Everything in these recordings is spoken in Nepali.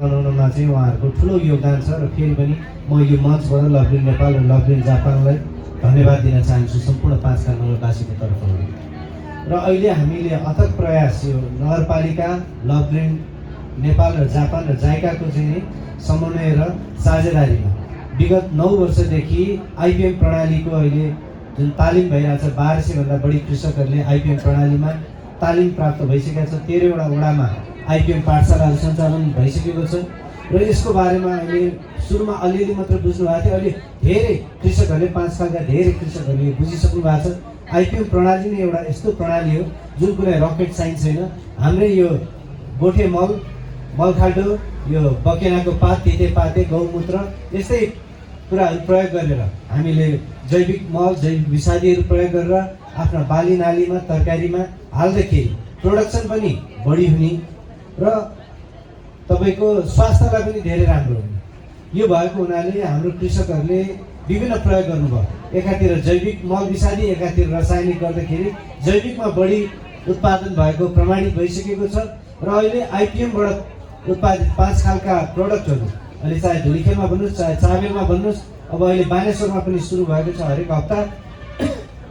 बनाउनमा चाहिँ उहाँहरूको ठुलो योगदान छ र फेरि पनि म यो मञ्चबाट लभलिन नेपाल र लभलिन जापानलाई धन्यवाद दिन चाहन्छु सम्पूर्ण पाँचखाल नगरवासीको तर्फबाट। र अहिले हामीले अथक प्रयास यो नगरपालिका लभलिन नेपाल र जापान र जाइकाको चाहिँ समन्वय र साझेदारीमा विगत 9 वर्षदेखि आइपिएम प्रणालीको अहिले जुन तालिम भइरहेछ 1200 भन्दा बढी कृषकहरूले आइपिएम प्रणालीमा तालिम प्राप्त भइसकेका छ। 13वटा वडामा आइपिएम पाठशालाहरू सञ्चालन भइसकेको छ र यसको बारेमा अहिले सुरुमा अलिअलि मात्र बुझ्नु भएको थियो। अहिले धेरै कृषकहरूले पाँचखालका धेरै कृषकहरूले बुझिसक्नु भएको छ। आइपिएम प्रणाली नै एउटा यस्तो प्रणाली हो जुन कुनै रकेट साइन्स छैन। हाम्रै यो गोठे मल मलखाल्डो यो बकेनाको पात तितेपाते गौमूत्र यस्तै कुराहरू प्रयोग गरेर हामीले जैविक मल जैविक विषादीहरू प्रयोग गरेर आफ्ना बाली नालीमा तरकारीमा हाल्दाखेरि प्रोडक्सन पनि बढी हुने र तपाईको स्वास्थ्यलाई पनि धेरै राम्रो हुने। यो भएको हुनाले हाम्रो कृषकहरूले विभिन्न प्रयोग गर्नुभयो। एकातिर जैविक मल विषादी एकातिर रासायनिक गर्दाखेरि जैविकमा बढी उत्पादन भएको प्रमाणित भइसकेको छ र अहिले आइपिएमबाट उत्पादित पाँचखालका प्रोडक्टहरू अहिले चाहे धुलीखेलमा भन्नुहोस् चाहे चाबेलमा भन्नुहोस् अब अहिले बानेश्वरमा पनि सुरु भएको छ। हरेक हप्ता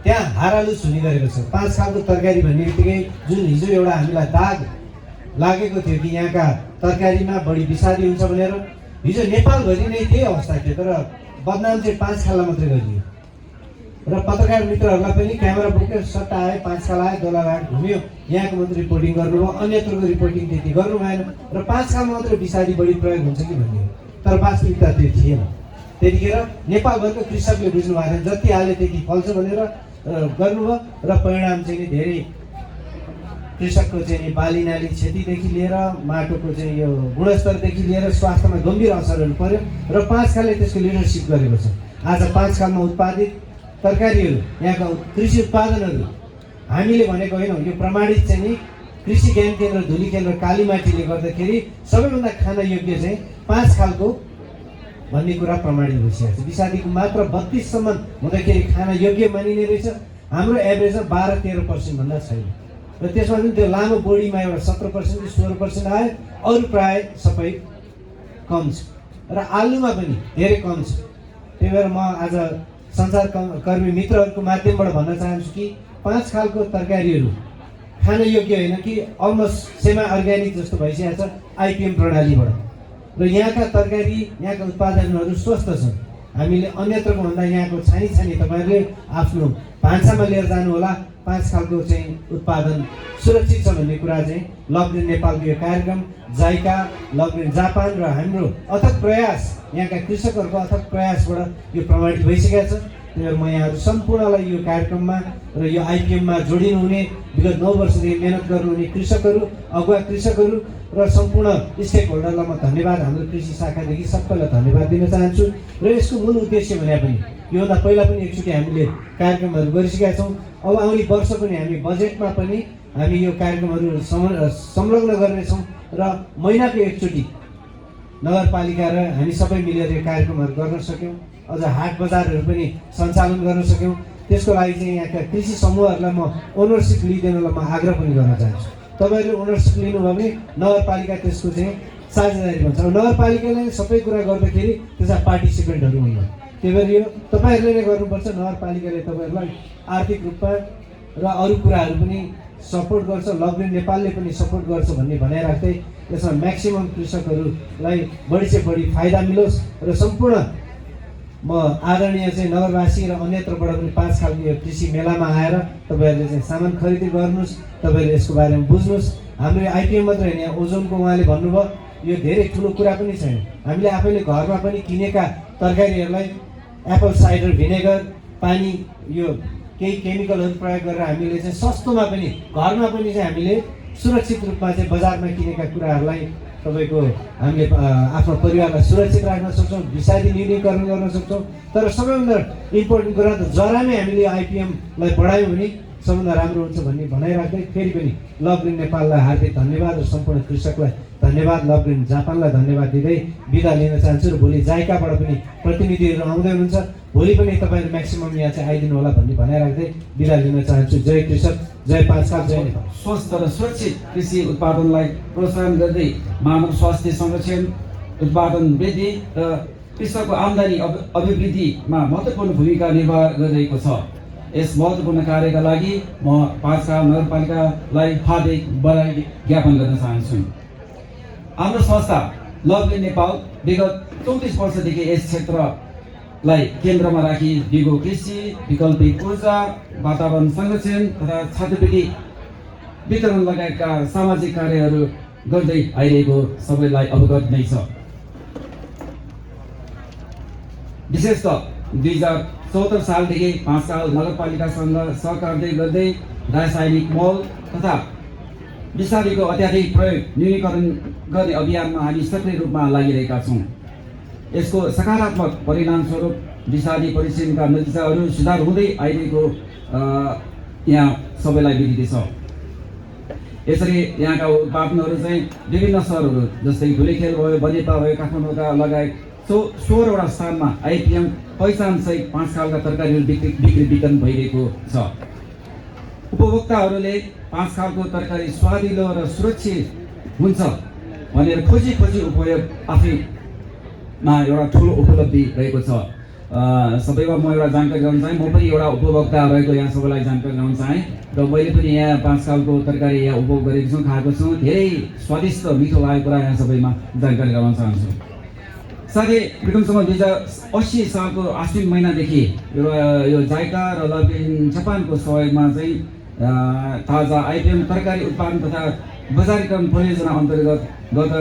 त्यहाँ हारालुस हुने गरेको छ। पाँचखालको तरकारी भन्ने बित्तिकै जुन हिजो एउटा हामीलाई दाग लागेको थियो कि यहाँका तरकारीमा बढी विषादी हुन्छ भनेर हिजो नेपालभरि नै त्यही अवस्था थियो, तर बदनाम चाहिँ पाँचखाललाई मात्रै गरियो। र पत्रकार मित्रहरूलाई पनि क्यामेरा बोकेर सट्टा आयो, पाँचखाल आयो, दोलाघाट घुम्यो, यहाँको मात्रै रिपोर्टिङ गर्नुभयो, अन्यत्रको रिपोर्टिङ त्यति गर्नु भएन र पाँचखालमा मात्रै विषादी बढी प्रयोग हुन्छ कि भन्ने हो। तर वास्तविकता त्यो थिएन। त्यतिखेर नेपालभरको कृषकले बुझ्नु भएको थियो जति हाले त्यति फल्छ भनेर गर्नुभयो र परिणाम चाहिँ धेरै कृषकको चाहिँ बाली नाली क्षतिदेखि लिएर माटोको चाहिँ यो गुणस्तरदेखि लिएर स्वास्थ्यमा गम्भीर असरहरू पर्यो र पाँचखालले त्यसको लिडरसिप गरेको छ। आज पाँचखालमा उत्पादित तरकारीहरू यहाँका कृषि उत्पादनहरू हामीले भनेको होइन, यो प्रमाणित चाहिँ नि कृषि ज्ञान केन्द्र धुलीखेल र कालीमाटीले गर्दाखेरि सबैभन्दा खान योग्य चाहिँ पाँचखालको भन्ने कुरा प्रमाणित भइसकेको छ। विषादीको मात्र 32सम्म हुँदाखेरि खान योग्य मानिने रहेछ। हाम्रो एभरेजमा 12-13% भन्दा छैन र त्यसमा पनि त्यो लामो बोडीमा एउटा 17% 16% आयो, अरू प्राय सबै कम छ र आलुमा पनि धेरै कम छ। त्यही भएर म आज सञ्चारकर्मी मित्रहरूको माध्यमबाट भन्न चाहन्छु कि पाँचखालको तरकारीहरू खान योग्य होइन कि अलमोस्ट सेमा अर्ग्यानिक जस्तो भइसकेको छ आइपिएम प्रणालीबाट र यहाँका तरकारी यहाँका उत्पादनहरू स्वस्थ छन्। हामीले अन्यत्रको भन्दा यहाँको छानी तपाईँहरूले आफ्नो भान्सामा लिएर जानु होला। पाँचखालको चाहिँ उत्पादन सुरक्षित छ भन्ने कुरा चाहिँ लभलिन नेपालको यो कार्यक्रम जाइका लभलिन जापान र हाम्रो अथक प्रयास यहाँका कृषकहरूको अथक प्रयासबाट यो प्रमाणित भइसकेको छ। त्यही भएर म यहाँहरू सम्पूर्णलाई यो कार्यक्रममा र यो आइपिएममा जोडिनुहुने विगत 9 वर्षदेखि मेहनत गर्नुहुने कृषकहरू अगुवा कृषकहरू र सम्पूर्ण स्टेक होल्डरलाई म धन्यवाद हाम्रो कृषि शाखादेखि सबैलाई धन्यवाद दिन चाहन्छु। र यसको मूल उद्देश्य भने पनि योभन्दा पहिला पनि एकचोटि हामीले कार्यक्रमहरू गरिसकेका छौँ। अब आउने वर्ष पनि हामी बजेटमा पनि हामी यो कार्यक्रमहरू संलग्न गर्नेछौँ र महिनाको एकचोटि नगरपालिका र हामी सबै मिलेर यो कार्यक्रमहरू गर्न सक्यौँ। अझ हाट बजारहरू पनि सञ्चालन गर्न सक्यौँ। त्यसको लागि चाहिँ यहाँका कृषि समूहहरूलाई म ओनरसिप लिइदिनलाई म आग्रह पनि गर्न चाहन्छु। तपाईँहरूले ओनरसिप लिनुभयो भने नगरपालिका त्यसको चाहिँ साझेदारी भन्छ। नगरपालिकाले सबै कुरा गर्दाखेरि त्यसमा पार्टिसिपेन्टहरू हुन्न। त्यही भएर यो तपाईँहरूले नै गर्नुपर्छ। नगरपालिकाले तपाईँहरूलाई आर्थिक रूपमा र अरू कुराहरू पनि सपोर्ट गर्छ, लभलिन नेपालले पनि सपोर्ट गर्छ भन्ने भनाइराख्दै यसमा म्याक्सिमम कृषकहरूलाई बढी चाहिँ बढी फाइदा मिलोस् र सम्पूर्ण म आदरणीय चाहिँ नगरवासी र अन्यत्रबाट पनि पाँचखालको यो कृषि मेलामा आएर तपाईँहरूले चाहिँ सामान खरिदी गर्नुहोस्, तपाईँहरूले यसको बारेमा बुझ्नुहोस्। हाम्रो यो आइपिएम मात्र होइन, यहाँ ओजोनको उहाँले भन्नुभयो यो धेरै ठुलो कुरा पनि छैन। हामीले आफैले घरमा पनि किनेका तरकारीहरूलाई एप्पल साइडर भिनेगर पानी यो केही केमिकलहरू प्रयोग गरेर हामीले चाहिँ सस्तोमा पनि घरमा पनि चाहिँ हामीले सुरक्षित रूपमा चाहिँ बजारमा किनेका कुराहरूलाई तपाईँको हामीले आफ्नो परिवारलाई सुरक्षित राख्न सक्छौँ, विषादी न्यूनीकरण गर्न सक्छौँ। तर सबैभन्दा इम्पोर्टेन्ट कुरा त जरामै हामीले आइपिएमलाई बढायौँ भने सबभन्दा राम्रो हुन्छ भन्ने भनाइराख्दै फेरि पनि लभ ग्रिन नेपाललाई हार्दिक धन्यवाद र सम्पूर्ण कृषकलाई धन्यवाद, लभ ग्रिन जापानलाई धन्यवाद दिँदै बिदा लिन चाहन्छु। र भोलि जाइकाबाट पनि प्रतिनिधिहरू आउँदै हुनुहुन्छ, भोलि पनि तपाईँहरू म्याक्सिमम् यहाँ चाहिँ आइदिनु होला भन्ने भनाइराख्दै बिदा लिन चाहन्छु। जय कृषक, जय पाँचखाल, जय नेपाल। स्वस्थ र सुरक्षित कृषि उत्पादनलाई प्रोत्साहन गर्दै मानव स्वास्थ्य संरक्षण, उत्पादन वृद्धि र कृषकको आम्दानी अभिवृद्धिमा महत्त्वपूर्ण भूमिका निर्वाह गरिरहेको छ। यस महत्त्वपूर्ण कार्यका लागि म पाँचखाल नगरपालिकालाई हार्दिक बधाई ज्ञापन गर्न चाहन्छु। हाम्रो संस्था लभ ग्रिन नेपाल विगत 34 वर्षदेखि यस क्षेत्रलाई केन्द्रमा राखी दिगो कृषि, वैकल्पिक ऊर्जा, वातावरण संरक्षण तथा छात्रवृत्ति वितरण लगायतका सामाजिक कार्यहरू गर्दै आइरहेको सबैलाई अवगत नै छ। विशेषतः 2074 सालदेखि पाँचखाल नगरपालिकासँग सहकार गर्दै रासायनिक मल तथा विषादीको अत्याधिक प्रयोग न्यूनीकरण गर्ने अभियानमा हामी सक्रिय रूपमा लागिरहेका छौँ। यसको सकारात्मक परिणामस्वरूप विषादी परिक्षणका नतिजाहरू सुधार हुँदै आइरहेको यहाँ सबैलाई विदित छ। यसरी यहाँका उत्पादनहरू चाहिँ विभिन्न सहरहरू जस्तै धुलिखेल भयो, बनेपा भयो, काठमाडौँका लगायत 16वटा स्थानमा आइपिएम पहिचानसहित पाँचखालका तरकारीहरू बिक्री वितरण भइरहेको छ। उपभोक्ताहरूले पाँचखालको तरकारी स्वादिलो र सुरक्षित हुन्छ भनेर खोजी उपयोग आफैमा एउटा ठुलो उपलब्धि रहेको छ। सबैमा म एउटा जानकारी गराउन चाहेँ, म पनि एउटा उपभोक्ता रहेको यहाँ सबैलाई जानकारी गराउन चाहेँ र मैले पनि यहाँ पाँचखालको तरकारी यहाँ उपभोग गरेको छु, खाएको छु। धेरै स्वादिष्ट मिठो लागेको कुरा यहाँ सबैमा जानकारी गराउन चाहन्छु। साथै विक्रमसँग 2080 सालको आश्विन महिनादेखि यो जाइका र लभ ग्रिन जापानको सहयोगमा चाहिँ ताजा आइपिएम तरकारी उत्पादन तथा बजारीकरण परियोजना अन्तर्गत गत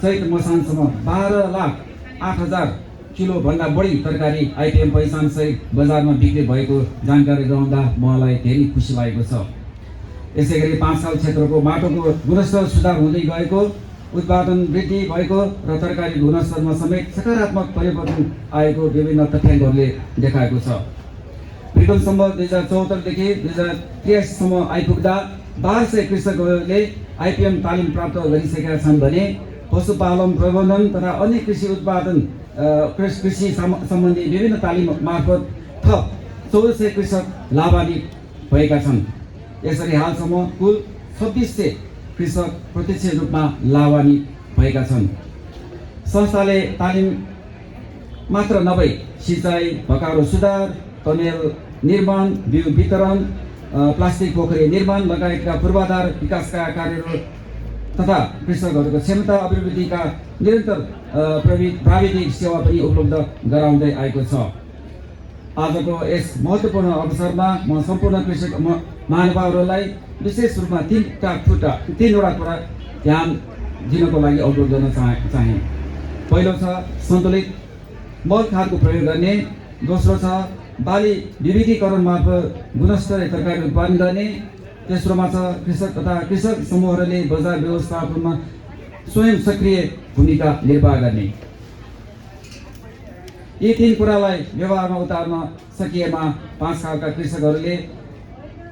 चैत मसान्तसम्म 12,08,000 किलोभन्दा बढी तरकारी आइपिएम पहिचानसहित बजारमा बिक्री भएको जानकारी गराउँदा मलाई धेरै खुसी लागेको छ। यसै गरी पाँचखाल क्षेत्रको माटोको गुणस्तर सुधार हुँदै गएको, उत्पादन वृद्धि भएको र तरकारी गुणस्तरमा समेत सकारात्मक परिवर्तन आएको विभिन्न तथ्याङ्कहरूले देखाएको छ। विक्रमसम्म 2074 देखि 2083 सम्म आइपुग्दा 1200 कृषकहरूले आइपिएम तालिम प्राप्त गरिसकेका छन् भने पशुपालन प्रबन्धन तथा अन्य कृषि उत्पादन कृषि सम्बन्धी विभिन्न तालिम मार्फत थप 1400 कृषक लाभान्वित भएका छन्। यसरी हालसम्म कुल 2600 कृषक प्रत्यक्ष रूपमा लाभान्वित भएका छन्। संस्थाले तालिम मात्र नभई सिँचाइ, भकारो सुधार, टनेल निर्माण, बिउ वितरण, प्लास्टिक पोखरी निर्माण लगायतका पूर्वाधार विकासका कार्यहरू तथा कृषकहरूको क्षमता अभिवृद्धिका निरन्तर प्राविधिक सेवा पनि उपलब्ध गराउँदै आएको छ। आजको यस महत्त्वपूर्ण अवसरमा म सम्पूर्ण कृषक महानुभावहरूलाई विशेष रूपमा तीनवटा कुरा ध्यान दिनको लागि अनुरोध गर्न चाहे। पहिलो छ सन्तुलित मल खादको प्रयोग गर्ने, दोस्रो छ बाली विविधीकरण मार्फत गुणस्तरीय तरकारी उत्पादन गर्ने, तेस्रोमा छ कृषक तथा कृषक समूहहरूले बजार व्यवस्थापनमा स्वयं सक्रिय भूमिका निर्वाह गर्ने। यी तीन कुरालाई व्यवहारमा उतार्न सकिएमा पाँचखालका कृषकहरूले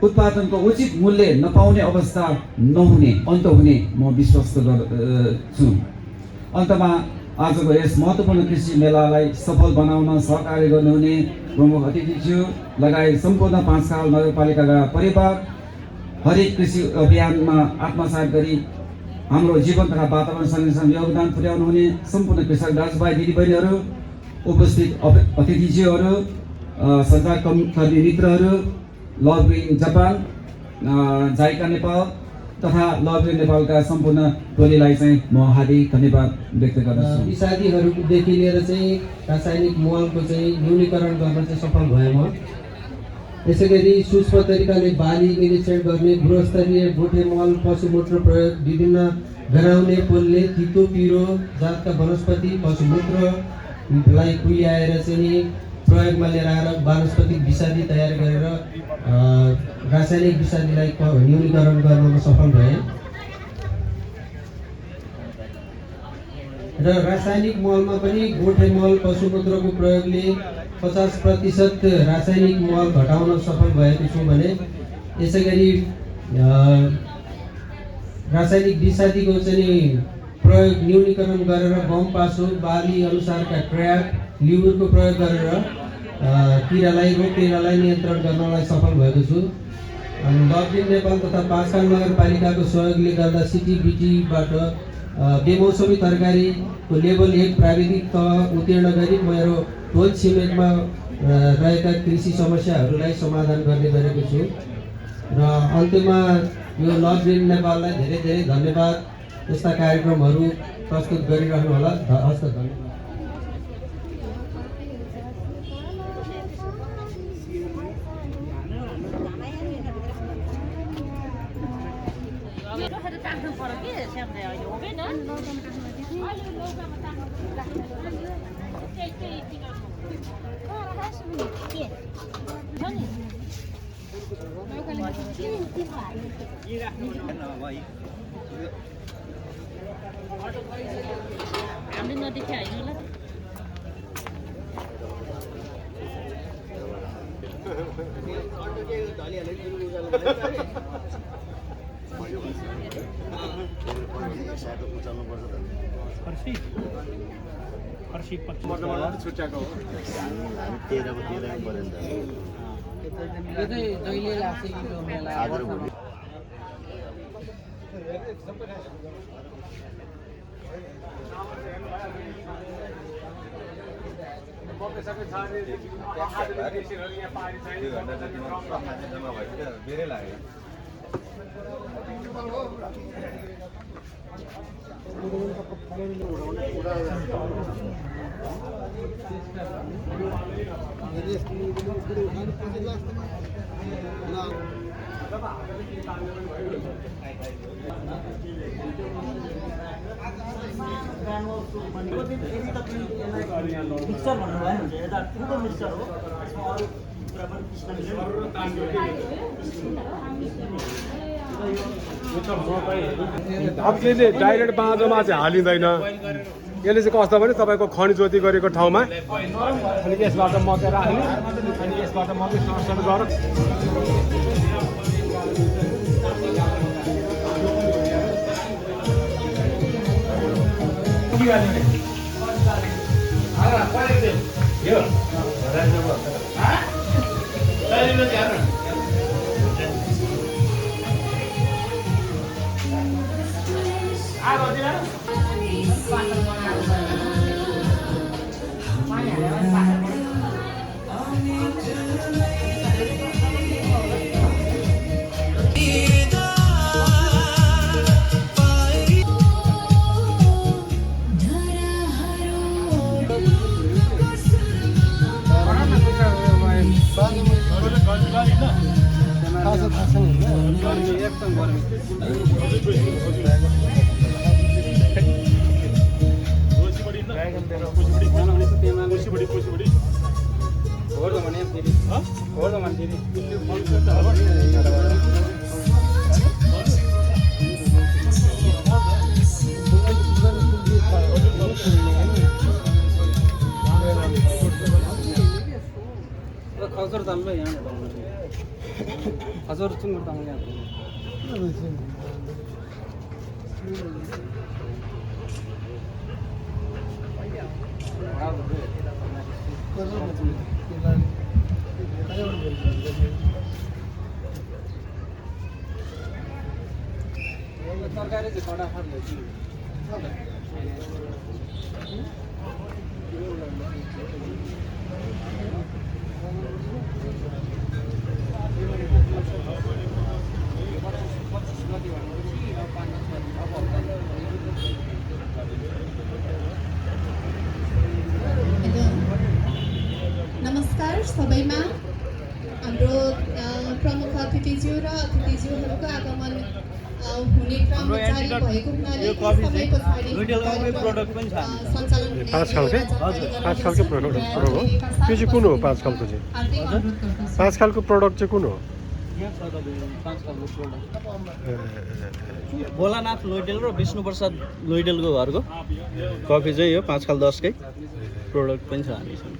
उत्पादनको उचित मूल्य नपाउने अवस्था नहुने अन्त हुने म विश्वास गर्छु। अन्तमा आजको यस महत्त्वपूर्ण कृषि मेलालाई सफल बनाउन सहकार्य गर्नुहुने प्रमुख अतिथिज्यू लगायत सम्पूर्ण पाँचखाल नगरपालिकाका परिवार हरित कृषि अभियानमा आत्मसात गरी हाम्रो जीवन तथा वातावरण संरक्षण योगदान पुर्याउनुहुने सम्पूर्ण कृषक दाजुभाइ दिदीबहिनीहरू, उपस्थित अतिथिज्यूहरू, सञ्चारकर्मी मित्रहरू, love green Japan, JICA Nepal तथा लभ ग्रिन नेपालका सम्पूर्ण टोलीलाई चाहिँ म हार्दिक धन्यवाद व्यक्त गर्दछु। विषादीहरूदेखि लिएर चाहिँ रासायनिक मलको चाहिँ न्यूनीकरण गर्न चाहिँ सफल भएमा, यसै गरी सूक्ष्म तरिकाले बाली निरीक्षण गर्ने, गुणस्तरीय गोठे मल, पशुमूत्र प्रयोग, विभिन्न गराउने पोल्ने, तितो पिरो जातका वनस्पति पशुमूत्रलाई कुल्याएर चाहिँ प्रयोगमा लिएर आएर वानस्पतिक विषादी तयार गरेर रासायनिक विषादीलाई न्यूनीकरण गर्नमा सफल भए र रासायनिक मलमा पनि गोठे मल, पशुमूत्रको प्रयोगले 50% रासायनिक मल घटाउन सफल भएको छु भने यसै गरी रासायनिक विषादीको चाहिँ प्रयोग न्यूनीकरण गरेर गम पासो बाली अनुसारका ट्र्याप लिभरको प्रयोग गरेर रोग किरालाई नियन्त्रण गर्नलाई सफल भएको छु। अनि लभलिन नेपाल तथा पाँचखाल नगरपालिकाको सहयोगले गर्दा सिटिबिटीबाट बेमौसमी तरकारीको लेभल 1 प्राविधिक तह उत्तीर्ण गरी मेरो टोल छिमेकमा रहेका कृषि समस्याहरूलाई समाधान गर्ने गरेको छु। र अन्त्यमा यो लभलिन नेपाललाई धेरै धेरै धन्यवाद। यस्ता कार्यक्रमहरू प्रस्तुत गरिरहनु होला। हस्त धन्यवाद। हामीले नदेखे होइन होला छुट्याएको हो 13 पर्यन्त बेरै लाग्यो। मिक्सर भन्नु भयो हुन्छ यता ठुलो मिक्सर हो यसमा अरू कुरा पनि अब यसले डाइरेक्ट बाँझोमा चाहिँ हालिँदैन। यसले चाहिँ कस्तो भने तपाईँको खनी जोती गरेको ठाउँमा अनि यसबाट मकै राख्ने अनि यसबाट मकै सर्सन गर नमस्कार सबैमा। हाम्रो प्रमुख अतिथिज्यू र अतिथिज्यूहरूको आगमन हुने क्रम जारी भएको हुनाले समय पछाडि सञ्चालन हुने 5 खालकै प्रडक्ट हो। त्यो चाहिँ कुन हो 5 खालको चाहिँ? 5 खालको प्रडक्ट चाहिँ कुन हो? भोलानाथ लोइडेल र विष्णु प्रसाद लोइडेलको घरको कफी चाहिँ यो 5 खाल 10 कै प्रोडक्ट पनि छ हामीसँग।